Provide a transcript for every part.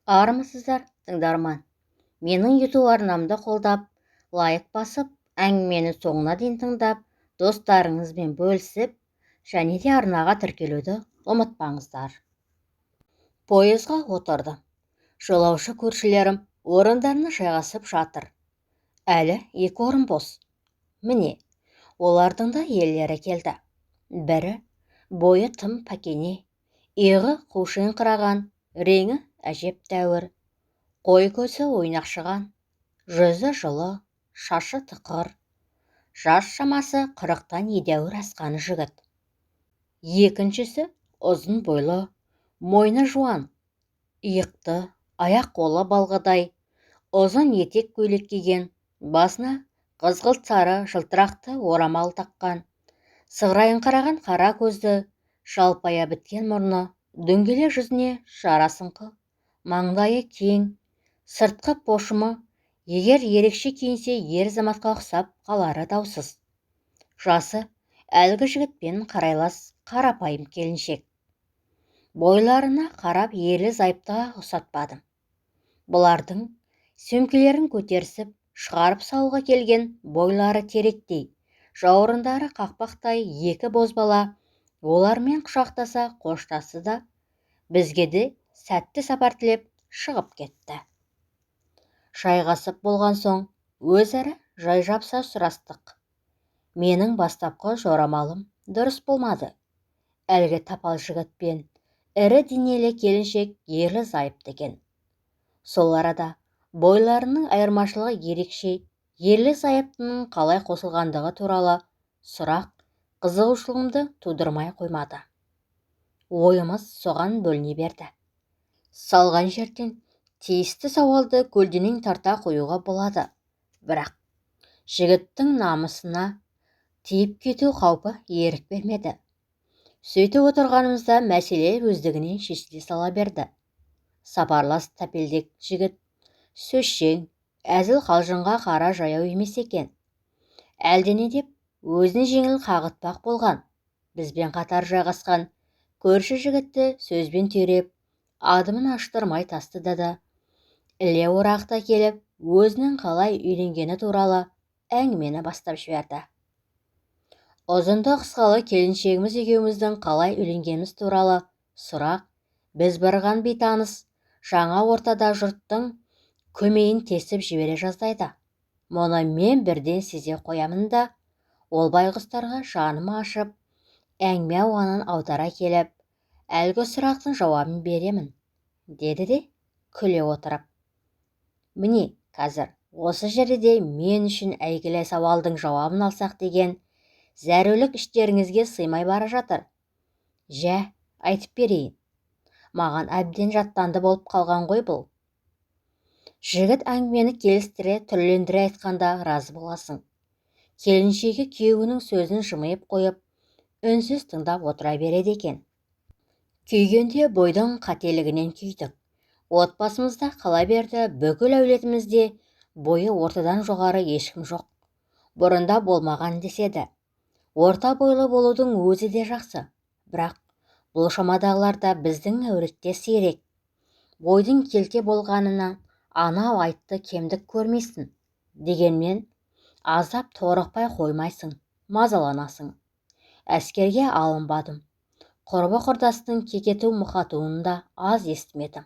Армысыздар, тыңдарман! Менің YouTube арнамды қолдап, лайк басып, әңгімені соңына дейін тыңдап, достарыңызбен бөлісіп, және де арнаға тіркелуді ұмытпаңыздар. Пойызға отырдым. Жолаушы көршілерім орындарына жайғасып жатыр. Әлі екі орын бос. Міне, олардың да иелері келді. Бірі бойы тым пәкене, иығы қушиыңқыраған, реңі әжептәуір, қой көзі ойнақшыған, жүзі жылы, шашы тықыр, жас шамасы 40-тан едәуір асқан жігіт. Екіншісі ұзын бойлы, мойны жуан, иықты, аяқ-қолы балғадай, ұзын етек көйлек киген, басына қызғылт сары жылтырақты орамал таққан, сығырайыңқыраған қара көзді, жалпая біткен мұрны, дөңгелек жүзіне жарасыңқы, маңдайы кең, сыртқы пошымы егер ерекше киінсе ер азаматқа ұқсап қалары даусыз. Жасы әлгі жігітпен қарайлас қарапайым келіншек. Бойларына қарап ерлі-зайыптыға ұқсатпадым. Бұлардың сөмкелерін көтерісіп, шығарып салуға келген бойлары теректей, жауырындары қақпақтай екі бозбала олармен құшақтаса қоштасты да, бізге де сәтті сапар тілеп шығып кетті. Жайғасып болған соң өзара жай жапса сұрастық. Менің бастапқы жорамалым дұрыс болмады. Әлгі тапал жігіт пен ірі денелі келіншек ерлі-зайыпты екен. Сол арада бойларының айырмашылығы ерекше ерлі-зайыптының қалай қосылғандығы туралы сұрақ қызығушылығымды тудырмай қоймады. Ойымыз соған бөліне берді. Салған жерден тиісті сауалды көлденең тарта қоюға болады. Бірақ жігіттің намысына тиіп кету қаупі ерік бермеді. Сөйтіп отырғанымызда мәселе өздігінен шешіле сала берді. Сапарлас тәпелдек жігіт сөзшең, әзіл қалжыңға қара жаяу емес екен. Әлдене деп өзін жеңіл қағытпақ болған. Бізбен қатар жайғасқан көрші жігітті сөзбен түйреп, адымын аштырмай тастады да, іле орақта келіп, өзінің қалай үйленгені туралы әңгімені бастап жіберді. Ұзынды қысқалы келіншегіміз екеуміздің қалай үйленгеніміз туралы сұрақ біз барған бейтаныс жаңа ортада жұрттың көмейін тесіп жібере жаздайды. Мұны мен бірден сезе қоямын да, ол байғұстарға жаным ашып, әңгіме ауанын аудара келіп, әлгі сұрақтың жауабын беремін, деді де күле отырып. Міне, қазір осы жерде де мен үшін әйгілі сауалдың жауабын алсақ деген зәрулік іштеріңізге сыймай бара жатыр. Жә, айтып берейін. Маған әбден жаттанды болып қалған ғой бұл. Жігіт әңгімені келістіре, түрлендіре айтқанда разы боласың. Келіншегі күйеуінің сөзін жымиып қойып, үнсіз тыңдап отыра береді екен. Күйгенде бойдың қателігінен күйдік. Отбасымызда қала берді, бүкіл әулетімізде бойы ортадан жоғары ешкім жоқ. Бұрында болмаған деседі. Орта бойлы болудың өзі де жақсы. Бірақ бұл шамадағыларда біздің әулетте сирек. Бойдың келте болғанына анау айтты кемдік көрмейсің. Дегенмен аздап торықпай қоймайсың, мазаланасың. Әскерге алынбадым. Құрбы-құрдастың кекету мұқатуын да аз естімедім.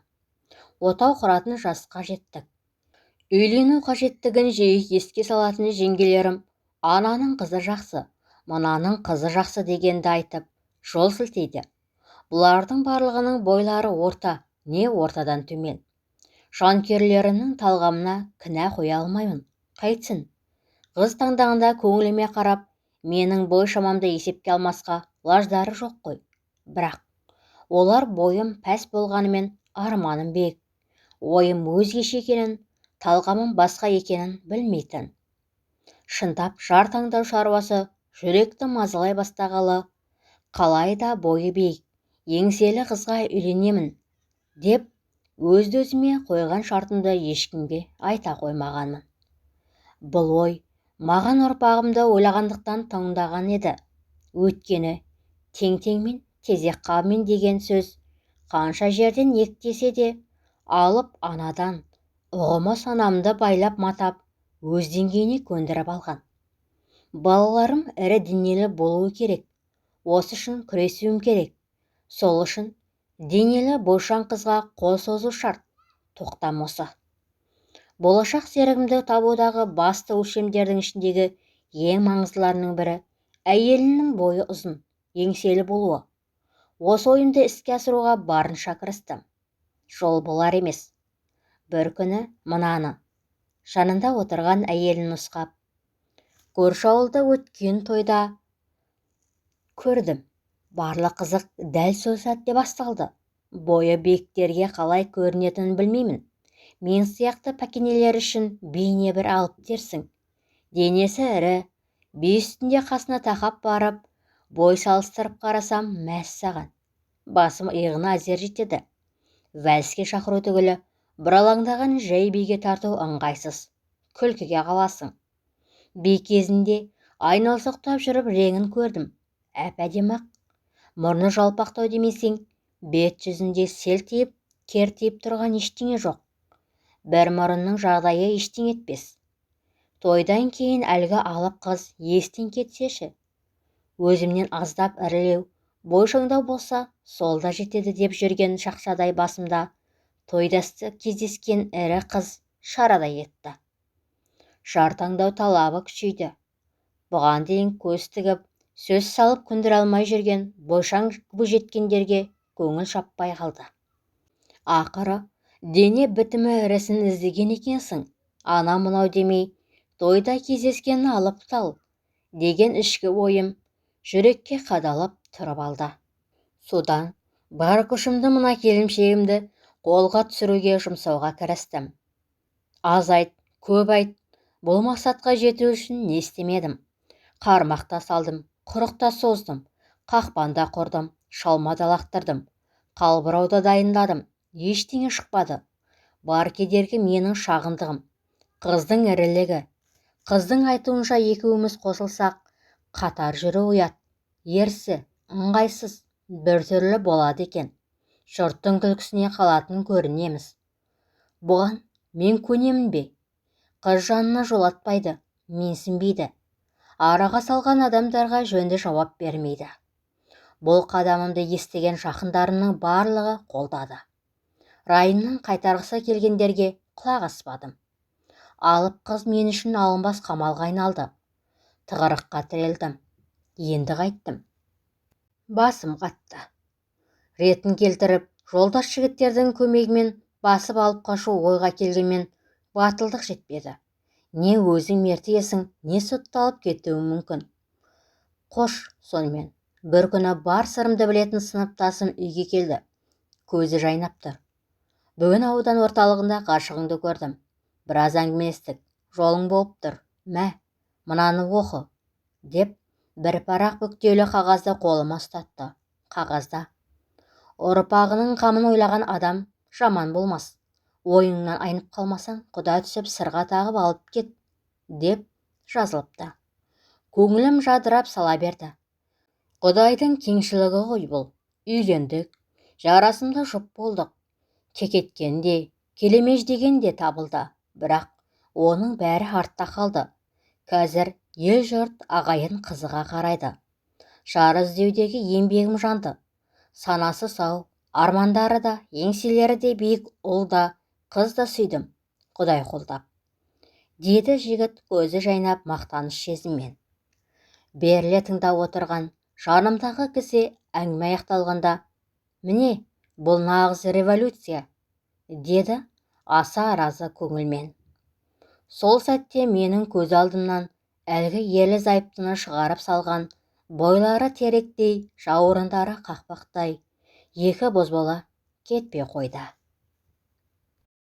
Отау құратын жасқа жеттік. Үйлену қажеттігін жиі еске салатын жеңгелерім ананың қызы жақсы, мынаның қызы жақсы дегенді айтып, жол сілтейді. Бұлардың барлығының бойлары орта, не ортадан төмен. Жанкүйерлерімнің талғамына кінә қоя алмаймын. Қайтсін? Қыз таңдағанда көңіліме қарап, менің бой шамамды есепке алмасқа лаждары жоқ қой. Бірақ олар бойым пәс болғанымен арманым биік, ойым өзгеше екенін, талғамым басқа екенін білмейтін. Шындап жар таңдау шаруасы жүректі мазалай бастағалы, қалай да бойы биік, еңселі қызға үйленемін деп өзді-өзіме қойған шартымды ешкімге айта қоймағанмын. Бұл ой маған ұрпағымды ойлағандықтан тыңдаған еді. Өйткені тең-теңмен тезек қабымен деген сөз қанша жерден ектесе де Алып анадан ұғымы санамды байлап матап, өз деңгейіне көндіріп алған. Балаларым ірі денелі болуы керек. Осы үшін күресуім керек. Сол үшін денелі бойшаң қызға қол созу шарт. Тоқтам осы. Болашақ серігімді табудағы басты өлшемдердің ішіндегі ең маңыздыларының бірі әйелінің бойы ұзын, еңселі болуы. Осы ойымды іске асыруға барынша кірістім. Жол болар емес. Бір күні мынаны жанында отырған әйелін нұсқап, көрші ауылда өткен тойда көрдім. Барлық қызық дәл сол сәтте басталды. Бойы биіктерге қалай көрінетінін білмеймін. Мен сияқты пәкенелер үшін бейне бір алып дерсің. Денесі ірі, би үстінде қасына тақап барып, бой салыстырып қарасам, мәссаған. Басым иығына әзер жетеді. Вальске шақыру түгілі, бұралаңдаған жай биге тарту ыңғайсыз. Күлкіге қаласың. Би кезінде айналсоқтап жүріп реңін көрдім. Әп-әдемі ақ. Мұрны жалпақтау демесең, бет жүзінде селтиіп, кертиіп тұрған ештеңе жоқ. Бір мұрынның жағдайы ештеңе етпес. Тойдан кейін әлгі алып қыз естен кетсеші. Өзімнен аздап ірілеу, бойшаңдау болса, сол да жетеді деп жүрген шақшадай басымда тойдасты кездескен ірі қыз шарадай етті. Жар таңдау талабы күшейді. Бұған дейін көз тігіп, сөз салып күндіре алмай жүрген бойшаң бойжеткендерге көңіл шаппай қалды. Ақыры дене бітімі ірісін іздеген екенсің, ана мынау демей, тойда кездескен алып тал деген ішкі ойым жүрекке қадалып тұрып алды. Содан бар күшімді мына келіншегімді қолға түсіруге жұмсауға кірістім. Аз айт, көп айт, бұл мақсатқа жету үшін не істемедім. Қармақ та салдым, құрық та создым, қақпан да құрдым, шалма да лақтырдым, қалбырау да дайындадым, ештеңе шықпады. Бар кедергі менің шағындығым, қыздың ірілігі. Қыздың айтуынша екеуміз қосылсақ, қатар жүру ұят, ерсі, ыңғайсыз, біртүрлі болады екен. Жұрттың күлкісіне қалатын көрінеміз. Бұған мен көнемін бе? Қыз жанына жолатпайды, менсінбейді. Араға салған адамдарға жөнді жауап бермейді. Бұл қадамымды естіген жақындарымның барлығы қолдады. Райымнан қайтарғысы келгендерге құлақ аспадым. Алып қыз мен үшін алынбас қамалға айналды. Тығырыққа тірелдім. Енді қайттым. Басым қатты. Ретін келтіріп, жолдас жігіттердің көмегімен басып алып қашу ойға келгенмен батылдық жетпеді. Не өзің мертігесің, не сотталып кетуің мүмкін. Қош, сонымен, бір күні бар сырымды білетін сыныптасым үйге келді. Көзі жайнап тұр. Бүгін аудан орталығында ғашығыңды көрдім. Біраз әңгімелестік. Жолың болып тұр. Мә, мынаны оқы, деп бір парақ бүктеулі қағазды қолыма ұстатты. Қағазда: ұрпағының қамын ойлаған адам жаман болмас. Ойыңнан айнып қалмасаң, құда түсіп сырға тағып алып кет, деп жазылыпты. Көңілім жадырап сала берді. Құдайдың кеңшілігі ғой бұл. Үйлендік, жарасымды жұп болдық. Кекеткен де, келемеждеген де табылды. Бірақ оның бәрі артта қалды. Қазір ел-жұрт ағайын қызыға қарайды. Жар іздеудегі еңбегім жанды. Санасы сау, армандары да, еңселері де биік ұл да, қыз да сүйдім, Құдай қолдап, деді жігіт көзі жайнап мақтаныш сезіммен. Беріле тыңдап отырған жанымдағы кісі әңгіме аяқталғанда, міне, бұл нағыз революция, деді аса разы көңілмен. Сол сәтте менің көз алдымнан әлгі ерлі-зайыптыны шығарып салған бойлары теректей, жауырындары қақпақтай екі бозбала кетпей қойды.